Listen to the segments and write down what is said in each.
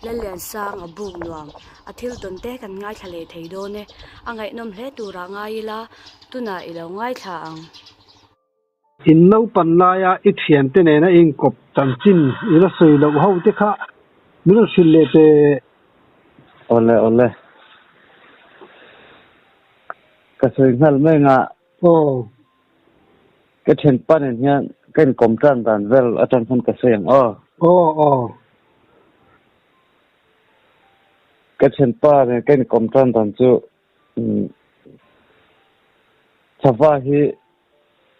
Lalliansanga buk nuam a thil tawn te kan ngaithla leh thei dawn e. A ngaihnawm hle turah ngai ila tunah i lo ngaithla ang. In naupan laia i thiante nena i inkawp chanchin i la sawi loh ho te kha min rawn hrilh leh teh. Awle awle. Ka sawi nghal mai anga. Aw. Ka thianpa nen hian ka inkawm tan dan vel atang khan ka sawi ang aw. Aw aw. Ka thianpa nen ka inkawm tan dan chu Sava hi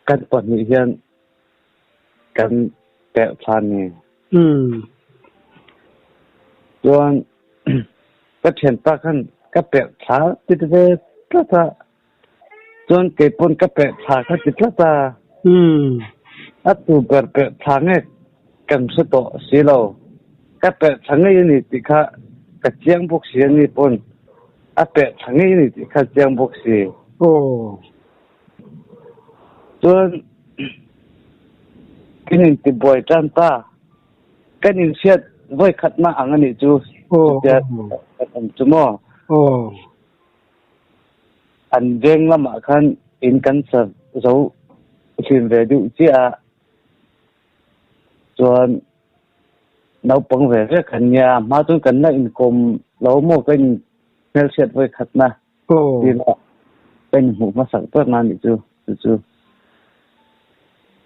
kan pahnih hian kan perh thla a ni. Chuan ka thianpa khan ka perh thla ti ve tlat a. Chuan kei pawn ka perh thla kha ti tlat a. A tu ber perh thla nge kan hre tawh si lo. Ka perh thla ngei a ni tih kha ka chiang bawk si a ni pawn a perh thla ngei a ni tih kha chiang bawk si. Chuan kan intibuai tan ta. Kan inhriat vawi khatna ang a nih chu chutia kan awm chu maw. An veng lamah khan in kan sa zo hlim ve deuh chiah a, chuan naupang ve ve kan nia, a hma chuan kan la inkawm lo maw ka in hmelhriat vawi khatna tina ka inhmuh hmasak ber na nih chu chu chu.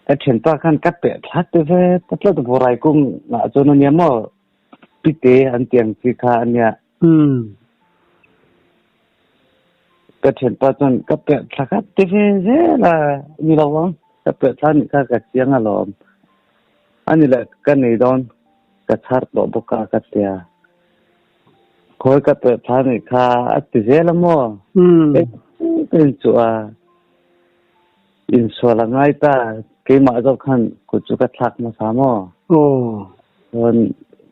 Ka thianpa khan ka peh thla te ve ta tlat Vorai kung ah chuan a nia maw pite an ti ang chi kha a nia. Ka thianpa chuan ka perh thla khat ti ve zel a, ni lo ang, ka perh thla nih kha ka chiang alawm. A ni leh ka nei dawn, ka chhar tawh bawk a ka tia. Khawi ka perh thla nih kha a ti zel a maw? Ka inchuh a, insual a ngai ta, keimah zawk khan kut chu ka thlak hmasa maw? Chuan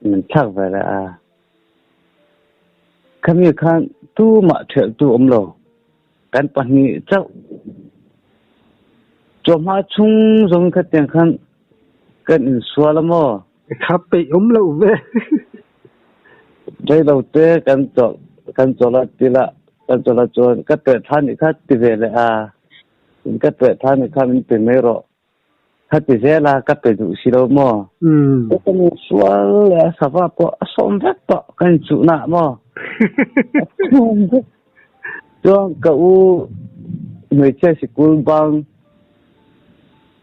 min thlak ve leh a. Khami khan tumah ṭhelhtu awm lo, kan pahnih chauh. Chawhma chung zawng khatiang khan kan insual a maw? Kha peih awm lo ve. Rei lo te kan chawlh kan chawlh a tila kan chawlh a chuan ka perh thla nih kha ti ve leh a, ka perh thla nih kha min pe mai rawh. Kha ti zel a, ka pe duh si lo maw? Ka nu sual leh a sava pawh a sawm vek tawh ka inchuhna ah maw? A sawm vek. Chuan ka u hmeichhia sikul bang,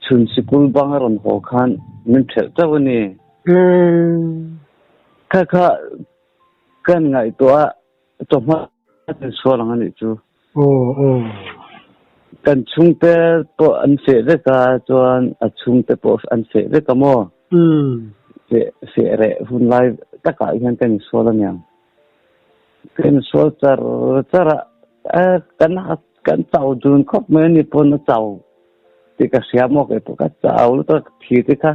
chhun sikul bang a rawn haw khan min ṭhelh chauh a ni. Kha kha kan ngaihtuah a, Chawhma kan sual ang a nih chu. Kan chhungte pawh an feh vek a, chuan a chhungte pawh an feh vek a maw? Feh feh reh hun lai takah hian kan insual a niang. Kan insual char char a, kan kan chau dun khawp mai a ni pawn a chau tih ka hria maw kei pawh ka chau lutuk a, thi te kha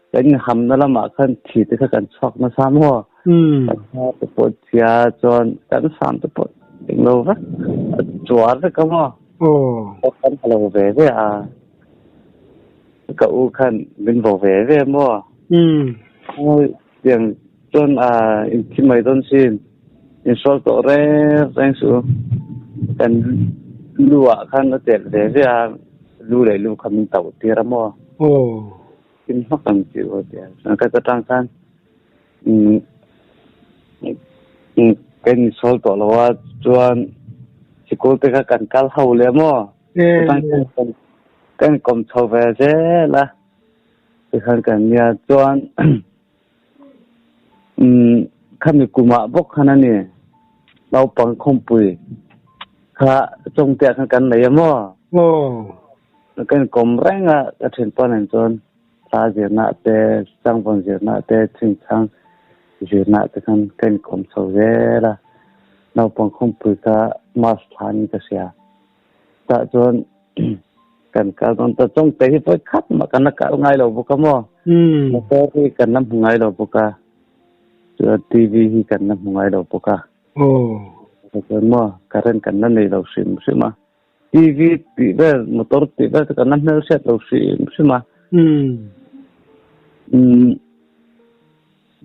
Kan inhamna lamah khan thi te kha kan chhuak nasa maw? Kan hma te pawh chia chuan kan sam te pawh englo vek a chuar vek a maw? Kan ha lo ve ve a, ka u khan min vo ve ve maw? Tiang chuan a inthi mai dawn sin, insual tawh reng reng suh. Kan lu ah khan a chelh ve ve a, lu leh lu kha min tauh tir a maw? Thil hmak ang chi u tia chuan ka atang khan ka insawl tawh lo a chuan sikul te kha kan kal ho leh maw atang khan ka inkawm chho ve zel a tikhan kan nia chuan khami kumah bawk khan a ni naupang khawmpui kha chawngte ah khan kan nei a maw. Ka inkawm reng a, ka thinpa nen chuan hla zirna te, changvawn zirna te, chhingchhang zirna te khan ka inkawm chho zel a. Naupang khawmpui kha mass thla niin ka hria. Tah chuan kan kal dawn ta chawngte hi vawi khat mah kan la kal ngai lo bawk a maw. Motor hi kan la hmu ngai lo bawk a, chuan TV hi kan la hmu ngai lo bawk a. Chuan maw current kan la nei lo hrim hrim a. TV tih vel, motor tih vel te kan la hmelhriat lo hrim hrim a. Umm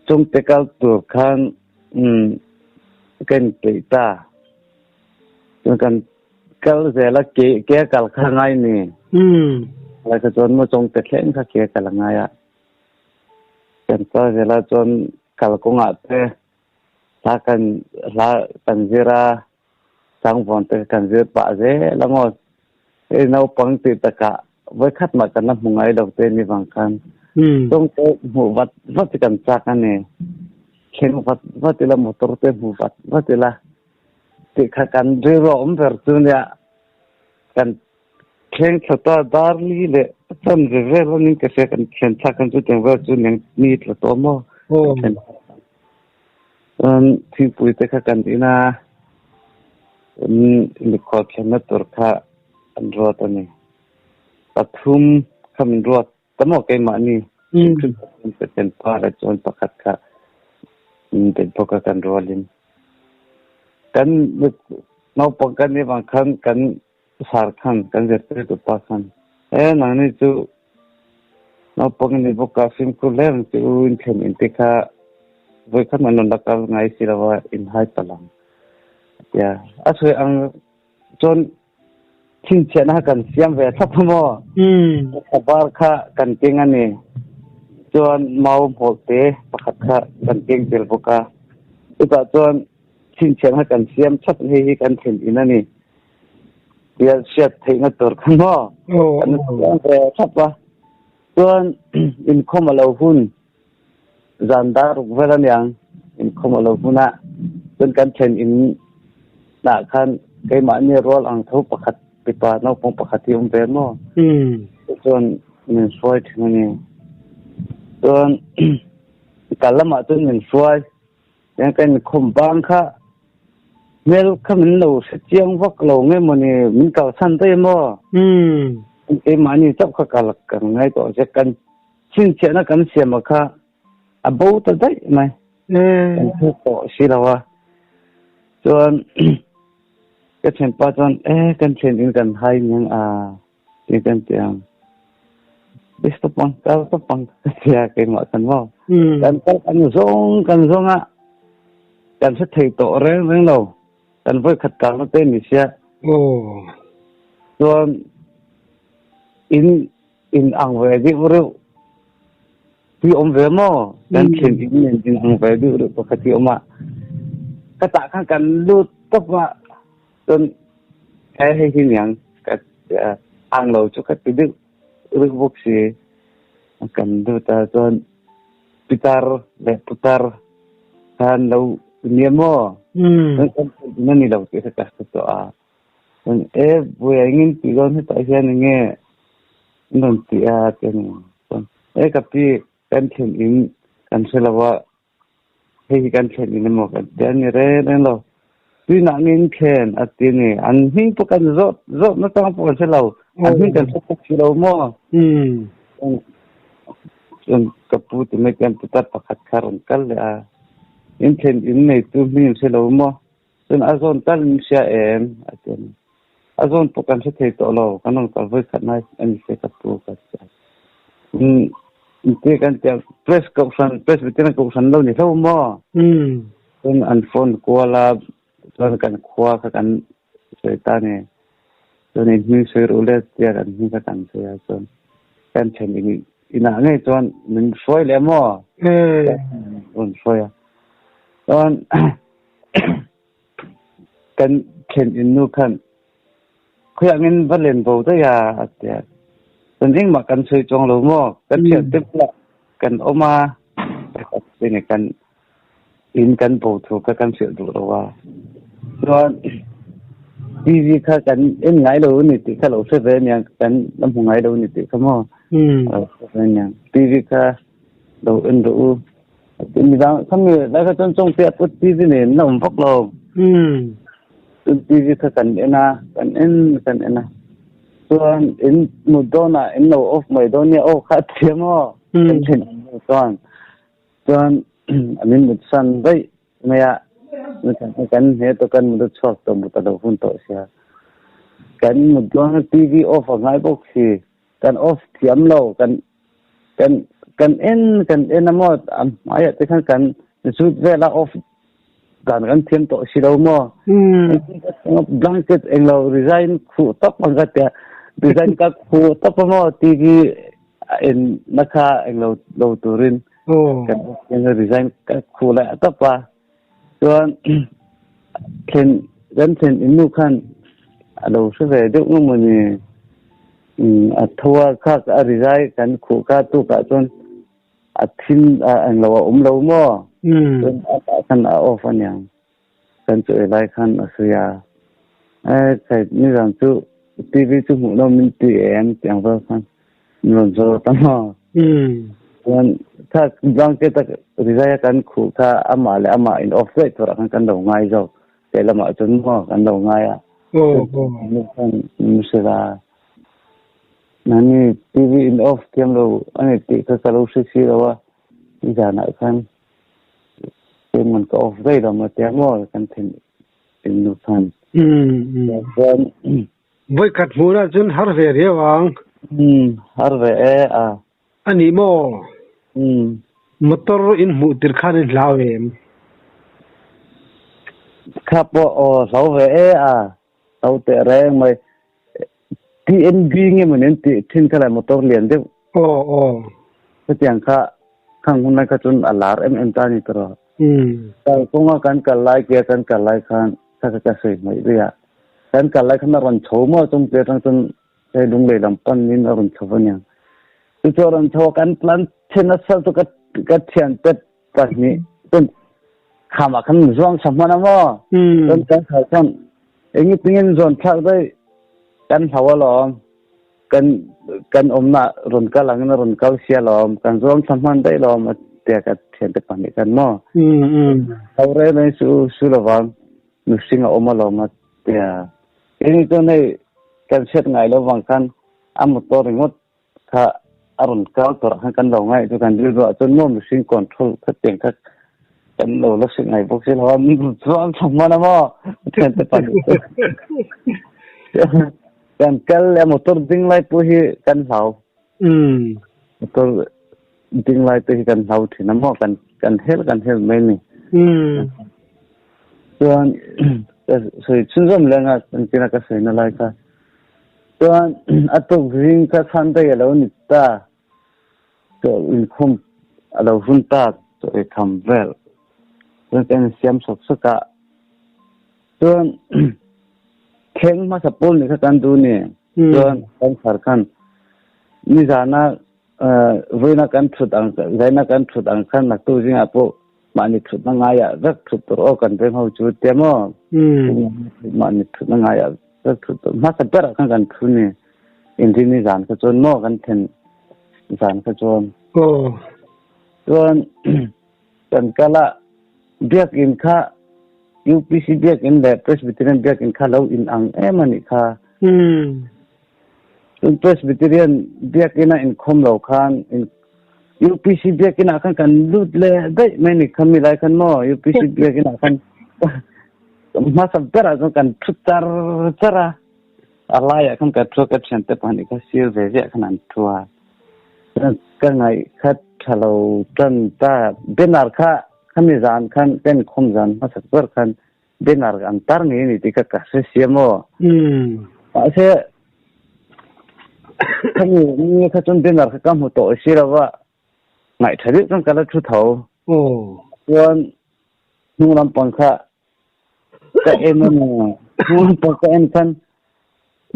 chungte kal tur khan Um ka inpeih ta. Chuan kan kal zel a ke ke a kal kha ngai ni. Um. Lai kha chuan maw chawngte thleng kha ke a kal a ngai a. Kan kal zel a chuan kalkawngah te hla kan hla kan zir a Sangvawn te kan zir pah zel a maw? Hei naupang tih takah vawikhat mah kan la hmu ngai lo te ni vang khan tawng te hmuh vat vat hi kan chak a ni. Thleng vat vat ila motor te hmu vat vat ila tih kha kan rilru a awm ber chu nia. Kan thleng thla ta dar li leh chan ve vel a ning ka hria kan thlen thlak khan chutiang vel chu niang ni tla tawh maw? Kan thlen Chuan thingpui te kha kan in a, in mikhual thlenna tur kha an ruat a ni. Pathum kha min ruat ta maw keimahni hrim hrim pathum Pathian pa leh chuan pakhat kha min bet bawk a kan rualin. Kan naupang kan nih vang khan kan Sar khan kan zirtirtu pa khan he nangni chu naupang ni bawk a fimkhur hle ang che u in thlen in te kha vawikhat an rawn la kal ngai si lo a in hai palh ang a ti a. A sawi ang chuan chhinchhiahna kha kan siam ve thlap a maw? Thlabar kha kan keng a ni. Chuan mau hmawlh te pakhat kha kan keng tel bawk a. Chutah chuan chhinchhiahna kha kan siam thlap hei hi kan thlen in a ni. Bial hriat theihna tur kha maw kan siam ve thlap a. Chuan inkhawm a lo hun zan dar ruk vel aniang inkhawm a lo hun a chuan kan thlen in ah khan keimahni rual ang tho pakhat mipa naupang pakhat hi awm ve maw chuan min hruai thin a ni. Chuan kal lamah chuan min hruai. Eng ka inkhawm bang kha hmel kha min lo hre chiang vak lo nge mawni min kalsan daih maw? Keimahni chauh kha kal kan ngai tawh che kan chhinchhiahna kan siam a kha a bo ta daih mai. Kan hre tawh si lo a. Chuan ka thianpa chuan e kan thian in kan hai niang a ti kan ti ang. Is tawp ang kal tawp ang ka tia keimah kan maw. Kan kal kan zawng kan zawng a kan hre thei tawh reng reng lo. Kan vawi khat kal na te ni sia. Chuan in in ang ve deuh reuh hi awm ve maw? Kan thlen in nen in ang ve deuh reuh pakhat hi awm a. Ka tah khan kan lut tawp a. Chuan he hei hi niang ka ang lo chu ka ti deuh reuh bawk si. Kan lut a chuan pitar leh putar khan lo nia maw? Chuan kan na ni lo tih kha ka hre tawh a. Chuan e buai engin tih dawn hetah hian enge an rawn ti a ti a ni. Chuan e ka pi kan thlen in kan hre lo a. Hei hi kan thlen in emaw kan ti a ni reng reng lo. Tuinah nge in thlen a ti a ni. An hming pawh kan zawt zawt na chang pawh kan hre lo. An hming kan hre bawk si lo maw? Chuan ka pu ti mai chuan putar pakhat kha a rawn kal leh a. In thlen in neitu hming in hre lo maw? Chuan a zawn tal in hria em? A ti a ni. A zawn pawh kan hre thei tawh lo, kan rawn kal vawi khat nai a ni se ka pu ka ti a. Inti kan tia press kohhran, Presbyterian kohhran lo ni hlo maw? Chuan an phone kual a, chuan kan khua kha kan sawi ta ni. Chuan in hming sawi ruh le tia kan hming kha kan sawi a, chuan kan then in inah ngei chuan min hruai leh maw? Rawn hruai a. Chuan Kan thlen in nu khan khawiah va len bo daih a a ti a. Chuan engmah kan sawi chuang lo maw? Kan thian te bulah kan awm a, kan in kan bo thu kha kan hrilh duh lo a. Chuan TV kha kan en ngai lo a ni tih kha lo hre ve aniang, kan la hmu ngai lo a ni tih kha maw? Lo hre ve aniang. TV kha lo en rawh u. Midang khami lai kha chuan chawngte a put TV nen na awm vak lo. Chuan TV kha kan en a, kan en kan en a. Chuan in mut dawnah in lo off mai dawn nia aw kha a thiam aw. Kan then chuan chuan min mut san daih mai a. Kan hne tawh kan mut a chhuak tawh mut a lo hun tawh sia. Kan mut dawn a TV off a ngai bawk si. Kan off thiam lo kan kan kan en kan en a maw a hmaiah te khan kan zut vel a off dan kan thiam tawh si lo maw blanket englo resign khuh tawp ang ka tia resign ka khuh tawp a maw TV en na kha englo lo turin kan resign ka khuh leh tawp a chuan thlen kan thlen in nu khan a lo hre ve deuh ngawt mawni a tho a kha a rizai kan khuh kha tukah chuan a thin eng lo a awm lo maw chuan a tah khan a off aniang kan chu ei lai khan a sawi a e khai nizan chu TV chu hmuh lo min ti em tih ang vel khan min rawn zawt a maw chuan kha blanket a rizai a kan khuh kha amah leh amah in off daih turah khan kan lo ngai zawk lehlamah chuan maw kan lo ngai a khan min hrilh a Nani TV in off thiam lo a ni tih kha ka lo hre si lo a, nizanah khan keimah ka off daih lo maw tia maw kan then in nu khan. Chuan Vawikhat hmuhna chuan har ve riau ang. Har ve e a. A ni maw? Motor in hmuh tir khan in hlau em? Kha pawh aw hlau ve e a. Hlau teh reng mai. TNB nge maw nen tih thin kha lai motor lian deuh. Aw aw. Chutiang kha khang hun lai kha chuan a lar em em ta ni tawh. Kal kawnga kan kal lai kia kan kal lai khan kha kha ka sawi hmaih daih a. Kan kal lai khan a rawn chho maw chung te atang chuan hei lunglei lam pan in a rawn chho aniang. Chu chu a rawn chho a kan tlan then nasa chu ka ka thian te pahnih chuan khamah khan zuang sa hman a maw. Chuan kan kal chuan eng tingin zawn thlak daih kan hlau alawm. Kan kan awmna rawn kal angin a rawn kal sia lawm. Kan zuang thla hman daih lawm a tia ka thiante pahnih khan maw. Hlau reng reng su su lovang mihring a awm alawm a tia. Keini chuan hei kan hriat ngai lo vang khan a motor ringawt kha a rawn kal tawrh khan kan lo ngaih chu kan rilru ah chuan maw mihring control kha tiang kha kan lo la hrilh ngai bawk si lo a chuan thla hman a maw thiante pahnih chu kan kal leh motor ding lai pawh hi kan hlau motor ding lai te hi kan hlau thin a maw kan kan hel kan hel mai ni chuan ka sawi chhunzawm lenga kan kina ka sawi na lai kha Chuan a tuk zing kha Sunday a lo ni ta, chaw inkhawm a lo hun ta chaw ei tham vel chuan ka insiam sawk sawk a. Chuan thleng hmasa pawl nih kha kan duh ni, chuan kan khar khan nizana vawiina kan thut ang zaina kan thut ang khan naktuk zingah pawh mahni thutna ngaiah vek thut tur aw kan veng ho chu tia maw mahni thutna ngaiah vek thut tur hmasa berah khan kan thu ni inrini zan kha chuan maw kan then zan kha chuan chuan kan kala biakin kha UPC biakin leh Presbyterian biakin kha lo in ang em ani kha Cun Presbyterian biakinn ah inkhawm lo khan UPC biakinn ah khan kan lut le daih mai ni khami lai khan maw UPC biakinn ah khan hmasa ber ah cun kan ṭhu char char a a lai ah khan ka ṭhu ka ṭhian te pahnih kha sir ve ve ah khan an ṭhu a ka ngaih kha ṭha lo ṭan ta banner kha khami zan khan kan khawm zan hmasak ber khan Banner an tar ngei ni ti ka ka hre sia maw. Mahse khami ni kha chuan banner kha ka hmu tawh si lo va ngaih tha deuh chuan ka la thu tho. Chuan hnung lampang kha ka en a hnung lampang ka en khan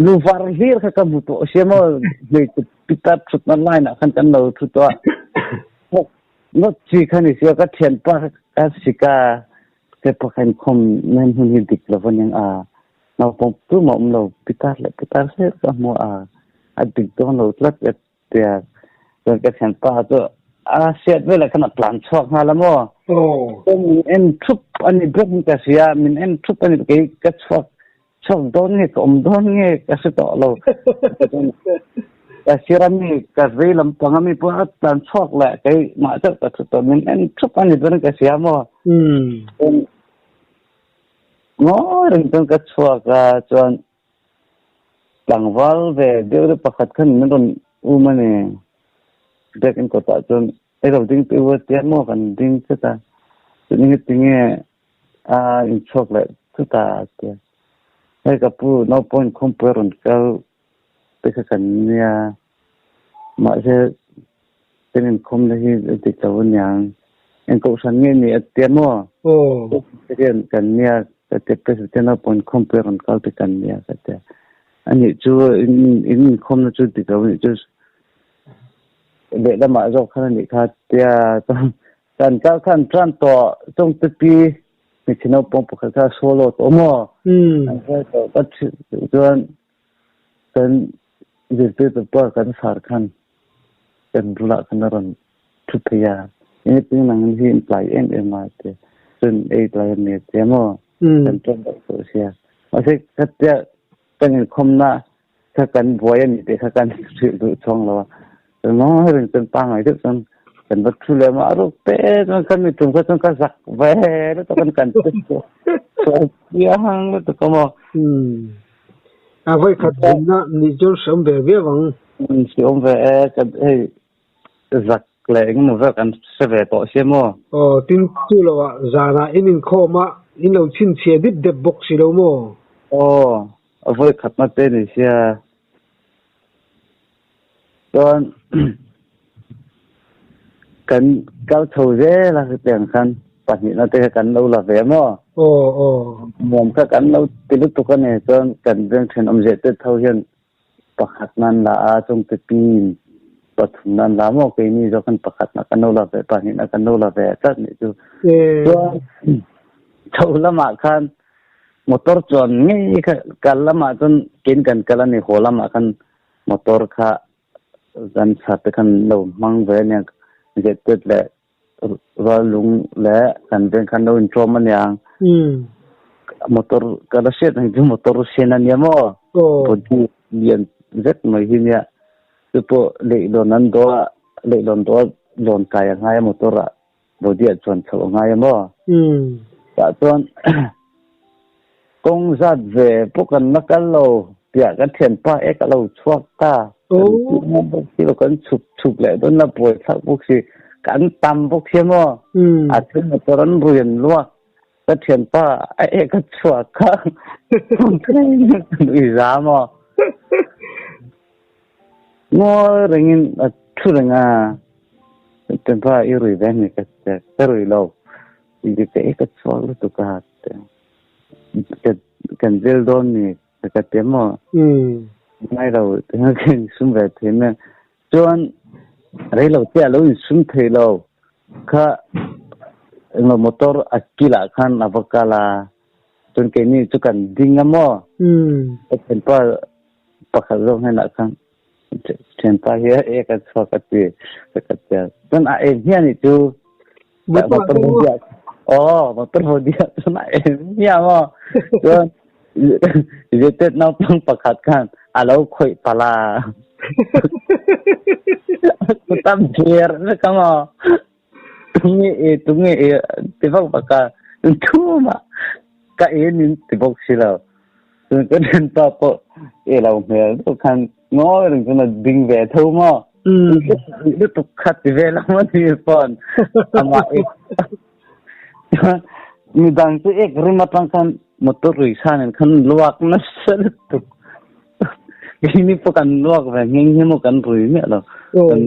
luvar hlir kha ka hmu tawh sia maw hmeichhe pitar thutna line ah khan kan lo thu tawh a. Not chi kha ni sia ka thianpa ka sika He pakhat khom nan hun hi dik lo aniang a naupang tumah awm lo pitar leh pitar hlir ka hmu a a dik dawn lo tlat ka tia chuan ka thianpa chu a hriat velah khan a tlan chhuak nghal a maw min en thup ani bawk in ka hria min en thup ani kei ka chhuak chhuak dawn nge ka awm dawn nge ka hre tawh lo ka sir ami ka vei lampang ami pawh a tlan chhuak leh kei mah chauh ka thu tawh min en thup ani ber ka hria maw ngawi reng chuan ka chhuak a chuan tlangval ve deuh deuh pakhat khan min rawn um ani biak in kawtah chuan ei lo ding tih tia maw kan ding chet a chuan engati nge. A inchhuak leh thut a a ti a. Hei ka pu naupang inkhawmpui a rawn kal te kha kan nia mahse kan inkhawmna hi a dik lo aniang eng kohhran nge ni a tia maw? Presbyterian kan nia ka ti a Presbyterian naupang inkhawmpui a rawn kal te kan nia ka ti a. Anih chu in inkhawmna chu dik lo anih chu lehlamah zawk khan anih kha tia chuan Kan kal khan tan tawh chawngte pi hmeichhe naupang pakhat kha solo tawh maw? An hruai tawh ka chuan kan zirtirtu pa kan sar khan kan bulah khan a rawn thu phei a, engtin nang hi in tlai em em a ti chuan ei tlai a ni a tia maw? Kan ṭan deuh tawh sia. Mahse khatia kan inkhawmna kha kan buai a nih tih kha kan hrilh duh chuang lo a. Ngawi reng chuan pangngai deuh chuan kan va thu leh a, a ruk te chuan kan mi tum kha chuan ka zak ve lutuk a kan sual chiang lutuk a maw. A vawi khat dinna nih chuan hreawm ve viau ang. Hreawm ve e, kan hei zak leh engemaw vel kan hre ve tawh sia maw. Aw, tin chu loah zanah in inkhawm a, in lo chhinchhiah dip dep bawk si lo maw? Aw, A vawi khatna te ni sia chuan kan kal chho zel a hetiang khan pahnihna te kha kan lo la ve maw? Aw aw. Nuam kha kan lo ti lutuk a ni chuan kan veng thenawm zeh te tho hian pakhat nan la a chungte pin pathum nan la maw keini zawk khan pakhatna kan lo la ve pahnihna kan lo la ve tlat nih chu. Chuan chho lamah khan Motor chuan ngei kha kal lamah chuan kein kan kal a ni, haw lamah khan motor kha kan chhar te khan lo hmang ve a nia, Zehtet leh Ruallung leh kan veng khan lo inṭawm a nia. Motor ka la hriat ang chu motor sen a nia maw? Body lian zet mai hi nia, chu pawh leihlawn an dawh a, leihlawn dawh a lawn kai a ngai a motor ah. Body ah chuan chhoh a ngai a maw? Tah chuan kawng zat ve pawh kan la kal lo tiah ka thianpa ek a lo chhuak ta. Kan tih ngam bawk si lo, kan chhuk chhuk leh dawn la buai thlak bawk si. Kan tam bawk si a maw? A then motor an rui an luak. Ka thianpa a ek a chhuak kha ui za maw? Ngawi rengin a thu reng a, Tempa i rui ve ni ka ti, ka rui lo, i ka i ka chhuak lutuk a ti, kan zil dawn ni ka ti maw, ngai lo ka insum ve thei mai, chuan rei lo te a lo insum thei lo kha englo motor a kilah khan a va kal a, chuan keini chu kan ding a maw, ka thianpa Pakhat zawk hnenah khan thianpa hi a ek a chhuak a ti ka ti a. Cun a en hmiah nih cu motor body ah oh motor body ah cun a en hmiah maw. Cun zetet naupang pakhat khan a lo khoih pala. Kutam der na ka maw. Tunge e tunge e ti bak bak a thu ma ka en in ti bawk si lo. Cun ka ṭhianpa pawh e lo hmel deuh khan ngawi reng cun a ding ve tho maw. Lutuk kha ti ve lo ma ni fawn. Amah ek midang cu ek rim atang khan motor rui san in khan luak nasa lutuk. Keini pawh kan luak ve ngheng hi maw kan rui miah lo. Kan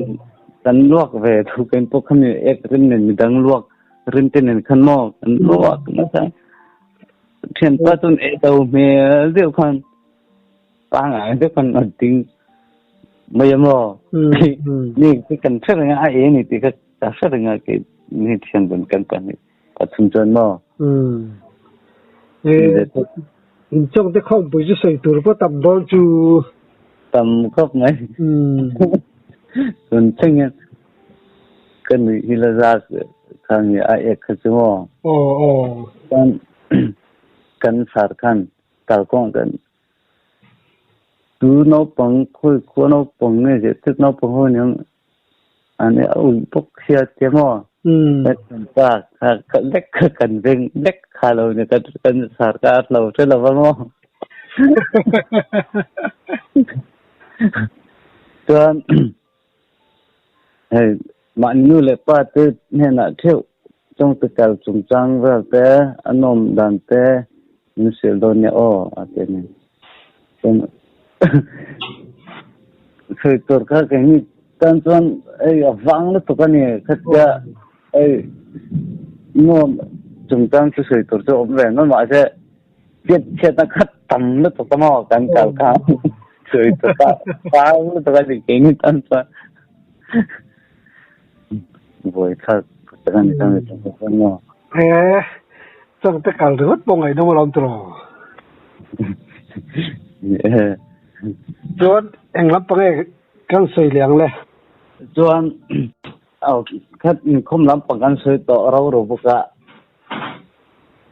kan luak ve thu kan pawh khami ek rim nen midang luak rim te nen khan maw kan luak nasa. Thianpa chun e to hmel deuh khan pangai deuh khan a ding mai maw. Ni kan hre reng a e ni ti kha ka hre reng a ke ni thian bun kan pa ni pathum chuan maw. In chawng te khawmpui chu sawi tur pawh tam dawn chu. Tam khawp mai. Tun thleng hian ka nuih hi la za kha nge a ek kha chu maw. Aw aw. Chuan kan sar khan kalkawng kan tu naupang khawi khua naupang nge zeh tet naupang ho aniang An a ui bawk sia che maw? Ka ka lek kha kan veng lek kha lo ni kan kan sarkar lo hre lo va maw? Chuan hei mahni nu leh pa te hnenah theuh. Chawngte kal chungchang vel te, a nawm dan te min hrilh dawn nia aw a ti a ni. Chuan sawi tur kha keini tan chuan hei a vang lutuk a ni khatia hei nuam chungchang chu sawi tur chu a awm ve mai mahse Chiat chhiatna kha tam lutuk a maw kan kal kha sawi tur kha vang lutuk a ni keini tan chuan buaithlak tak a ni ta mai chuan maw. He changte kal ringawt pawh ngaihnawm alawm tiraw. Chuan eng lampang nge kan sawi leh ang le? Chuan khat inkhawm lampang kan sawi tawh ro ro bawk a.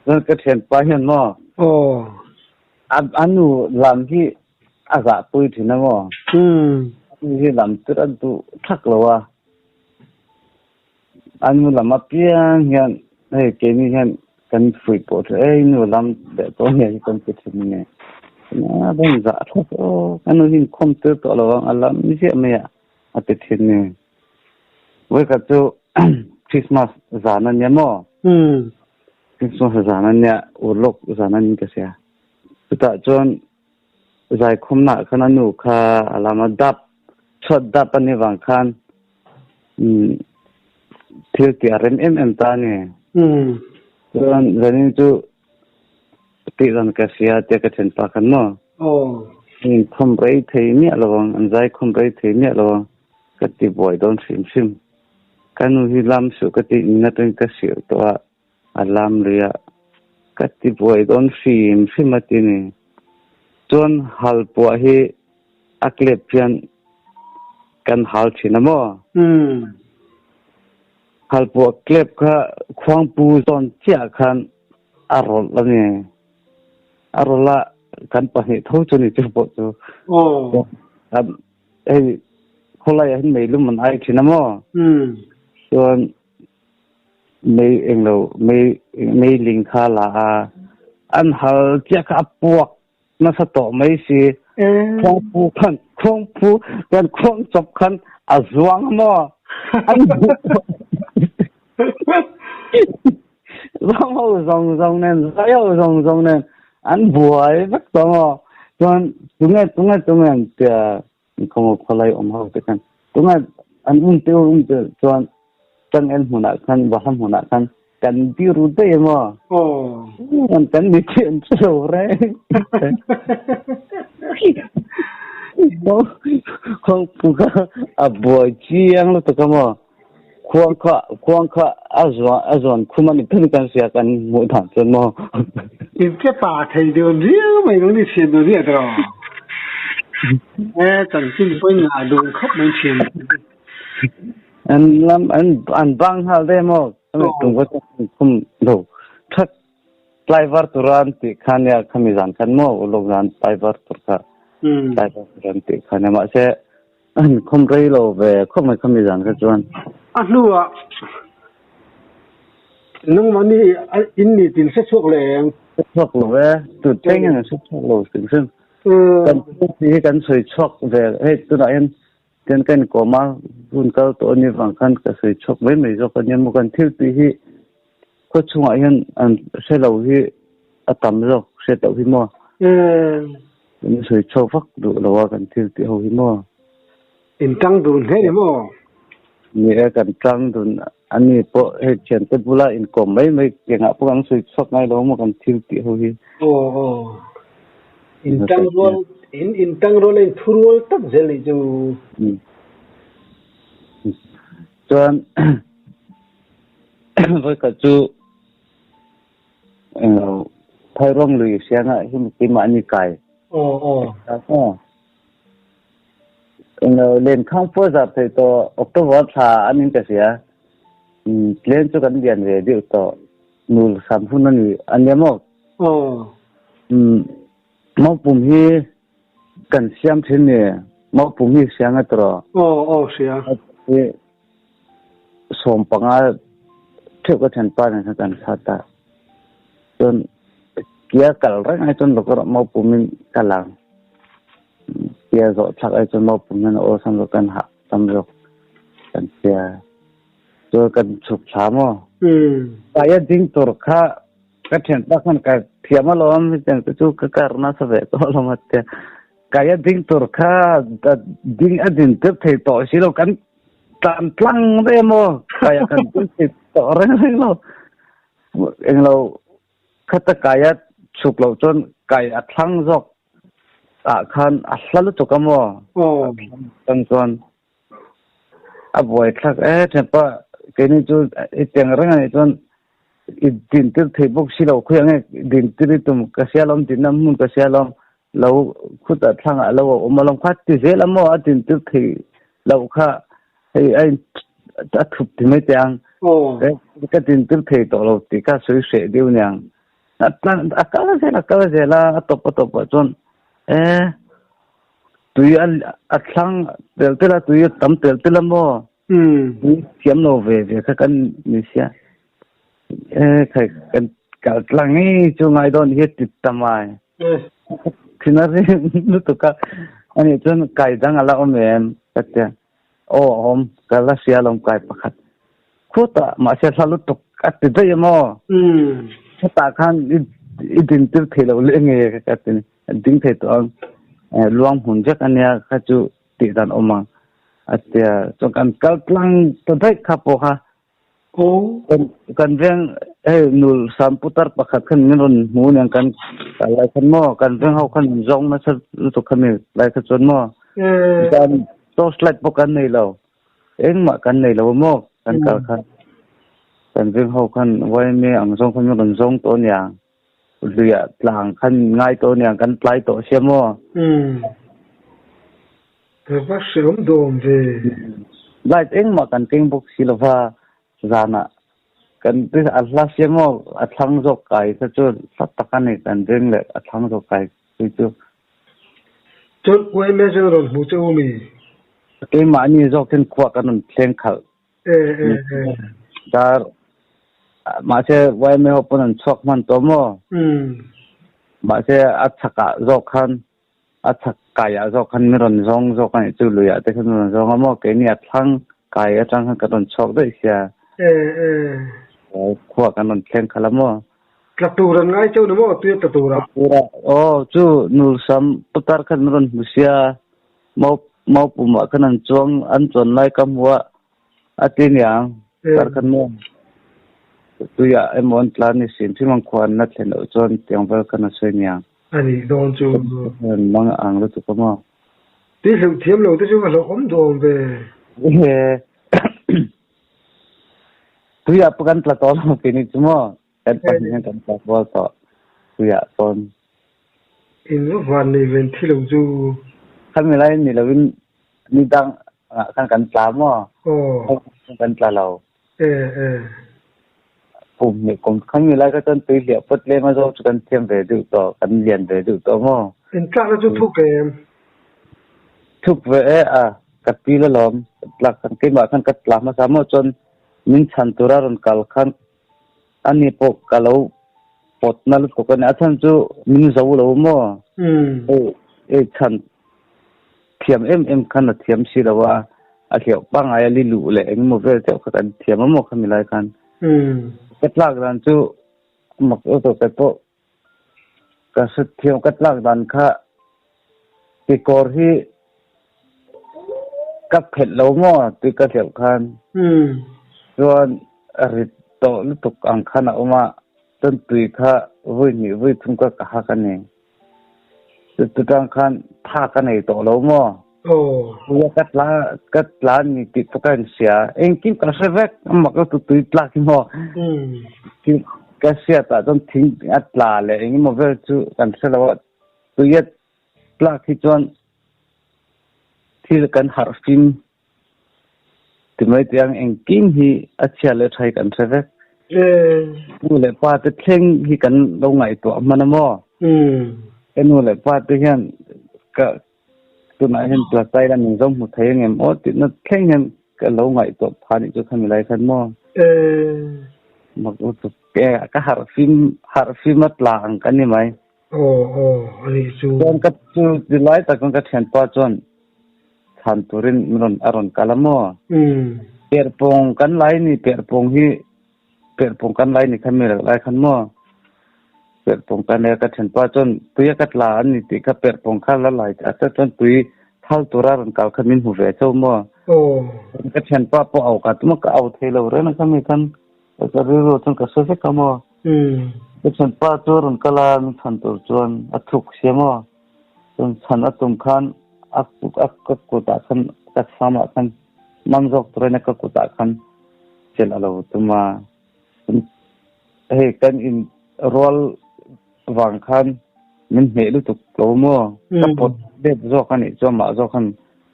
Chuan ka thianpa hian maw? Aw. A nu lam hi a zahpui thin a maw? A nu hi lam tir a duh thak lo a. A nu lam apiang hian hei keini hian kan fuih pawh thin ei nu lam leh tawh nia hi kan ti thin a ni. A rawn zah thak aw ka nu hi inkhawm tir tawh lo ang a lam ziah mai a a ti thin a ni. Vawikhat chu Christmas zan a nia maw? Christmas zan a nia, urlawk zan a ni ka hria. Chutah chuan zaikhawmnaah khan a nu kha a lam a dap, chhuat dap a nih vang khan thil tih a rem em em ta a ni. Chuan zanin chu tih dan ka hria tia ka then pa khan maw? Inkhawm rei thei miah lo ang, an zaikhawm rei thei miah lo ang. Ka ti buai dawn hrim hrim. Ka nu hi lam suh ka tih min atangin ka hrilh tawh a, a lam lui a. Ka ti buai dawn hrim hrim a ti ni. Chuan hal puah hi a klep hian kan hal thin a maw? Hal puah klep kha khuangpu zawn chiah khan a rawlh a ni. A rawlh a, kan pahnih tho chu ni chu pawh chu. Hei khawlai ah hian mei lum an ai thin a maw? Chuan mei englo mei mei ling kha la a an hal chiah kha a puak nasa tawh mai si. Khuangpu khan khuangpu kan khuang chawp khan a zuang a maw? An Zong ho zawng zawng nen zai ho zawng zawng nen an buai vek tawh maw chuan tunge tunge tunge an tia khaw khawlai awm ho te khan tunge an um te um te chuan changel hmunah khan bahla hmunah khan kan biru daih a maw an kan mi thi an hre lo reng Khuangpu kha a buai chiang lutuk a maw Khuang kha khuang kha a zuan a zuan khum a ni phun kan sia kan hmuh dan chuan maw. In ke pa thei dun riau mai nang ni thian dun riah tiraw. E chanchin pawh in ngah dun khawp mai thian. An lam an an bang nghal de maw. Tum ka khum lo thak tlaivar tura an tih kha nia khami zan khan maw uluk zan tlaivar tur kha tlaivar tur an tih kha nia mahse an khawm rei lo ve khawp mai khami zan kha chuan. A hnuah nangmahni in ni tin hre chhuak leh eng? Hre chhuak lo e, tut thleng hian an hre chhuak lo hrim hrim. Kan thil hi kan sawi chhuak ve hei tunah hian Tian ka inkawm a, hun kal tawh a nih vang khan ka sawi chhuak mai mai zawk a nia maw. Kan thil tih hi khaw chhungah hian an hre lo hi a tam zawk hriat loh hi maw. Kan sawi chhuak vak duh lo a kan thil tih ho hi maw. In tang dun hle ni maw? Ni e, kan tang dun a ni pawh hei thiante bula inkawm mai mai kengah pawh kan sawi chhuak ngai lo maw kan thil tih ho hi. Aw aw. In tang rual in in tang rual a in thu rual tak zel nih chu. Chuan vawikhat chu englo Phairuang lui hriangah hi keimah an i kai. Aw aw. Englo lenkhang pawh zar thei tawh October thla an in ka hria. Tlem chu kan lian ve deuh tawh. Nul sam hun a ni a nia maw? Aw. Umm Maupum hi kan siam thin ni. Maupum hi hria nga tawh. Aw aw hria. Hi 15 theuh ka then pa nen khan kan sat a. Chuan kia kal reng ai chuan lawk erawh maupum in ka lang. Kia zawh thlak ai chuan maupum hian a awlsam zawk kan hah tam zawk kan tia. Chuan kan chhuk thla maw? Kaia ding tur kha ka thianpa khan ka thiam alawm hetiang te chu ka kar nasa ve tawh alawm a tia. Kaia ding tur kha ding a din tir thei tawh si lo kan tlan tlang daih a maw? Kaia kan ding thei tawh reng reng lo. Englo khata kaia chhuk loh chuan kai a thlang zawk ah khan a hla lutuk a maw? A thlang chuan A buai thlak e ṭhepa keini chu i teng reng a nih chuan i din tir thei bawk si lo khawi ang e din tir i tum ka sia lawm dinna hmun ka sia lawm lo khutah thlangah lo a awm alawm kha ti zel a maw a din tir thei loh kha hei a in a thup ti mai teh ang ka din tir thei tawh lo tih kha sawi hreh deuh aniang a tlang a kal zel a kal zel a a tawp a tawpah chuan e Tui a thlang tel tel a, tui a tam tel tel a maw? Tui thiam lo ve ve kha kan ni sia. E khai kan kal tlang ngei chu ngai dawn hi ti ta mai. Thina ri lutuk a ani chuan kai dang ala awm em ka tia. Aw a awm ka la hria lawm kai pakhat. Khutah mahse hla lutuk a ti daih a maw? Hetah khan i din tir thei lo leh nge ka ti ni. Ding thei tawh ang luang hmun vek ania kha chu tih dan awm ang a tia chuan kan kal tlang ta daih kha pawh kha kan veng hei nul sam putar pakhat khan min rawn hmu aniang kan kal lai khan maw kan veng ho khan min zawng nasa lutuk kha mi lai kha chuan maw zan torch light pawh kan nei lo engmah kan nei lo maw kan kal khan kan veng ho khan yma ang zawng khan min rawn zawng tawh aniang. Luiah tlang khan ngai tawh aniang kan tlai tawh sia maw? Umm. Ka va hreawm dawm ve. Light engmah kan keng bawk si lova zanah kan a hla sia maw a thlang zawk kai kha chu hla tak a ni kan ring leh a thlang zawk kai chu chu. Chuan yma chuan rawn hmu che u mi? Keimahni zawk hian khua kan rawn thleng khalh. Dar mahse yma ho pawn an chhuak hman tawh maw? Mahse a chhakah zawk khan a chhak kaiah zawk khan min rawn zawng zawk a nih chu luiah te khan min rawn zawng a maw keini a thlang kai atang khan kan rawn chhuak daih sia. Khua kan rawn thleng khalh a maw? Tla tur an ngai cheu ni maw tui a tla turah? Aw chu nulsam putar khan min rawn hmu sia. Mau mau pumah khan an chuang an chuan lai ka hmu a a ti niang tar khan maw tuiah emaw an tlan ni sin hrim ang khua an la thlen loh chuan tiang vel khan a sawi niang. A nih dawn chu. An mang ang lutuk a maw. Tui hleuh thiam lo te chu a hlauhawm duh awm ve. Ehe tuiah pawh kan tla tawh lo keini chu maw kan pahnih hian kan tla kual tawh tuiah chuan. In va van nei ven thi lo chu. Khami lai ni lovin ni dang ah khan kan tla maw? Aw. Kan tla lo. E e. Kum hnih kum khami lai kha chuan tui hliah pawt lem a zawk chu kan thiam ve deuh tawh, kan lian ve deuh tawh maw? In tlakna chu thuk em? Thuk ve e a, ka pil alawm. Tlak khan keimah khan ka tla hmasa maw chuan min chhan tura rawn kal khan Ani pawh ka lo pawt na lutuk a ni. A chhan chu min zo lo maw? Hei hei chhan thiam em em khan a thiam si lo a, a hleuh pangngai a li luh leh eng emaw vel deuh kha kan thiam a maw khami lai khan. Ka tlak dan chu mak lutuk te pawh ka hre thiam ka tlak dan kha kekawr hi ka phelh lo maw tih ka hleuh khan chuan a rit tawh lutuk ang khan a awm a, chuan tui kha vawi hnih vawi thum ka ka hak a ni. Chutang khan tha ka nei tawh lo maw? Puia ka tla ka tla ni tih pawh ka inhria. Engkim ka hre vek a mak lutuk tui tlak hi maw? Ka hriatah chuan thing a tla leh engemaw vel chu kan hre lo a, tuia tlak hi chuan thil kan harh fim Ti mai tiang engkim hi a chhia leh tha hi kan hre vek. Nu leh pa te thleng hi kan lo ngaihtuah hman a maw? Ka nu leh pa te hian ka tunah hian tlatai la min zo hmu thei angem aw tihna thleng hian ka lo ngaihtuah pha nih chu khami lai khan maw? Mak lutuk ka harh fim harh fim a tla ang ka ni mai. Aw aw a nih chu. Chuan ka chu ti lai tak chuan ka thianpa chuan chhan turin min rawn a rawn kal a maw? Umm. Perhpawng kan lai ni perhpawng hi perhpawng kan lai ni khan mi rak lai khan maw perhpawng kan lai ka ṭhianpa chuan tui a ka tla an ni tih kha perhpawng kha la lai a chuan tui thal tura rawn kal kha min hmu ve chauh maw ka ṭhianpa pawh au ka tum a ka au thei lo reng a kha mi khan ka rilru chuan ka hre vek a maw ka ṭhianpa chu rawn kal a min chhan tur chuan a thuk sia maw chuan chhan a tum khan a ka kutah khan ka samah khan Man zawk turin ka kutah khan chelh a lo tum a, hei kan in rual vang khan min hneh lutuk lo maw? Ka pawt let zawk a nih chuan mah zawk khan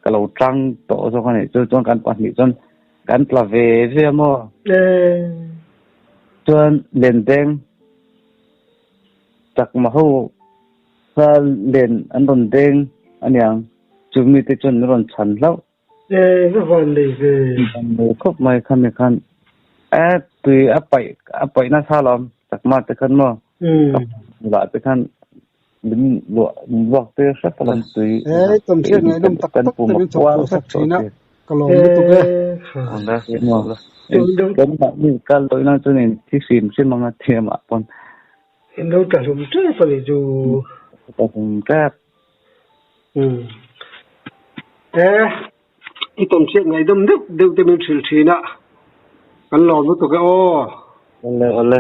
ka lo tang tawh zawk a nih chu chuan kan pahnih chuan kan tla ve ve a maw? Chuan lendeng chakma ho kha len an rawn deng aniang chumi te chuan min rawn chhan hlauh. E, va van nei ve. Van nei khawp mai khami khan. E, tui a paih a paih nasa lawm chakma te khan maw. Lah te khan min luah min luak te hrep alawm tui. E, tam hriat ngaihnawm tak tak te min chhawp chhuah sak thin a, ka lawm lutuk e. Kan mahni kal loh ina chuan in thi hrim hrim anga thiam ah pawn. In lo tla hlum tep a ni chu. Tla hlum tep. Umm. E, i tawnhriat ngaihdawm deuh deuh te min hrilh thin a, kan lawm lutuk e aw. Awle awle.